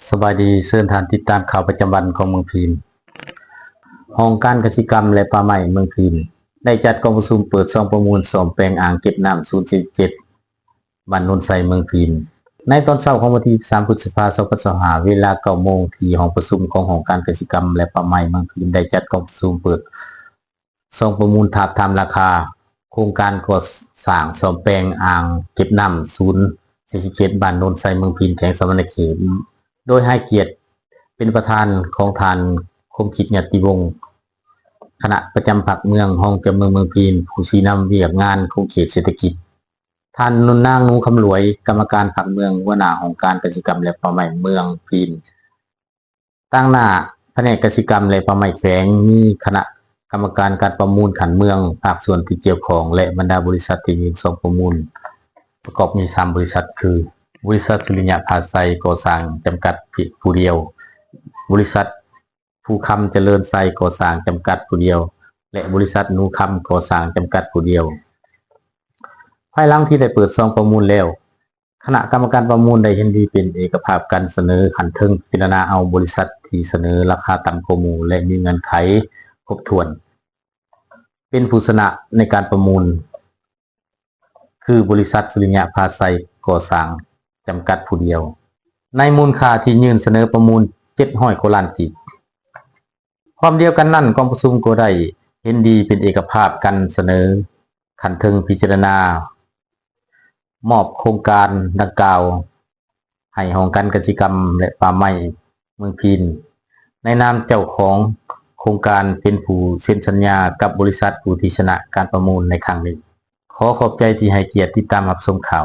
ສະບາຍດີ, ເຊີນທ່ານຕິດຕາມຂ່າວປະຈຳວັນຂອງເມືອງພີນ. ຫ້ອງການກະສິກຳ ແລະ ປ່າໄມ້ເມືອງພີນ ໄດ້ຈັດກອງປະຊຸມເປີດຊອງປະມູນສ້ອມແປງອ່າງເກັບນ້ຳສູນສີ່ສິບເຈັດ ບ້ານໂນນໄຊ ເມືອງພີນ. ໃນຕອນເຊົ້າຂອງວັນທີຊາວສາມ ພຶດສະພາ ສອງພັນຊາວຫ້າ ເວລາເກົ້າໂມງ ທີ່ຫ້ອງປະຊຸມຂອງຫ້ອງການກະສິກຳ ແລະ ປ່າໄມ້ເມືອງພີນ ໄດ້ຈັດກອງປະຊຸມເປີດ ຊອງປະມູນທາບທາມລາຄາໂຄງການກໍ່ສ້າງສ້ອມແປງອ່າງເກັບນ້ຳສູນສີ່ສິບເຈັດ ບ້ານໂນນໄຊ ເມືອງພີນ ແຂວງສະຫວັນນະເຂດ, ໂດຍໃຫ້ກຽດເປັນປະທານຂອງທ່ານ ຄົມຄິດ ຍາດຕິວົງ ຄະນະປະຈຳພັກເມືອງ, ຮອງເຈົ້າເມືອງເມືອງພີນ, ຜູ້ຊີ້ນຳວຽກງານຂົງເຂດເສດຖະກິດ, ທ່ານ ນາງ ນູ ຄຳຫຼວຍ ກຳມະການພັກເມືອງ, ຫົວໜ້າຫ້ອງການກະສິກຳ ແລະ ປ່າໄມ້ເມືອງພີນ. ຕາງໜ້າພະແນກກະສິກຳ ແລະ ປ່າໄມ້ແຂວງ ມີຄະນະກຳມະການການປະມູນຂັ້ນເມືອງ, ພາກສ່ວນທີ່ກ່ຽວຂ້ອງ ແລະ ບັນດາບໍລິສັດທີ່ຍື່ນຊອງປະມູນ ປະກອບມີສາມບໍລິສັດ ຄື ບໍລິສັດສຸລິຍະພາໄຊກໍ່ສ້າງຈຳກັດຜູ້ດຽວ, ບໍລິສັດພູຄຳຈະເລີນໄຊກໍ່ສ້າງຈຳກັດຜູ້ດຽວ ແລະ ບໍລິສັດນູຄຳກໍ່ສ້າງຈຳກັດຜູ້ດຽວ. ພາຍຫຼັງທີ່ໄດ້ເປີດຊອງປະມູນແລ້ວ, ຄະນະກຳມະການປະມູນໄດ້ເຫັນດີເປັນເອກະພາບກັນສະເໜີຂັ້ນເທິງພິຈາລະນາເອົາບໍລິສັດທີ່ສະເໜີລາຄາຕ່ຳກວ່າໝູ່ ແລະ ມີເງື່ອນໄຂຄົບຖ້ວນ ເປັນຜູ້ຊະນະໃນການປະມູນ ຄື ບໍລິສັດສຸລິຍະພາໄຊກໍ່ສ້າງຈຳກັດຜູ້ດຽວ ໃນມູນຄ່າທີ່ຍື່ນສະເໜີປະມູນເຈັດຮ້ອຍກວ່າລ້ານກີບ. ພ້ອມດຽວກັນນັ້ນ, ກອງປະຊຸມກໍໄດ້ເຫັນດີເປັນເອກະພາບກັນສະເໜີຂັ້ນເທິງພິຈາລະນາ ມອບໂຄງການດັ່ງກ່າວໃຫ້ຫ້ອງການກະສິກຳ ແລະ ປ່າໄມ້ເມືອງພີນ ໃນນາມເຈົ້າຂອງໂຄງການເປັນຜູ້ເຊັນສັນຍາກັບບໍລິສັດຜູ້ທີ່ຊະນະການປະມູນໃນຄັ້ງນີ້. ຂໍຂອບໃຈທີ່ໃຫ້ກຽດຕິດຕາມຮັບຊົມຂ່າວ.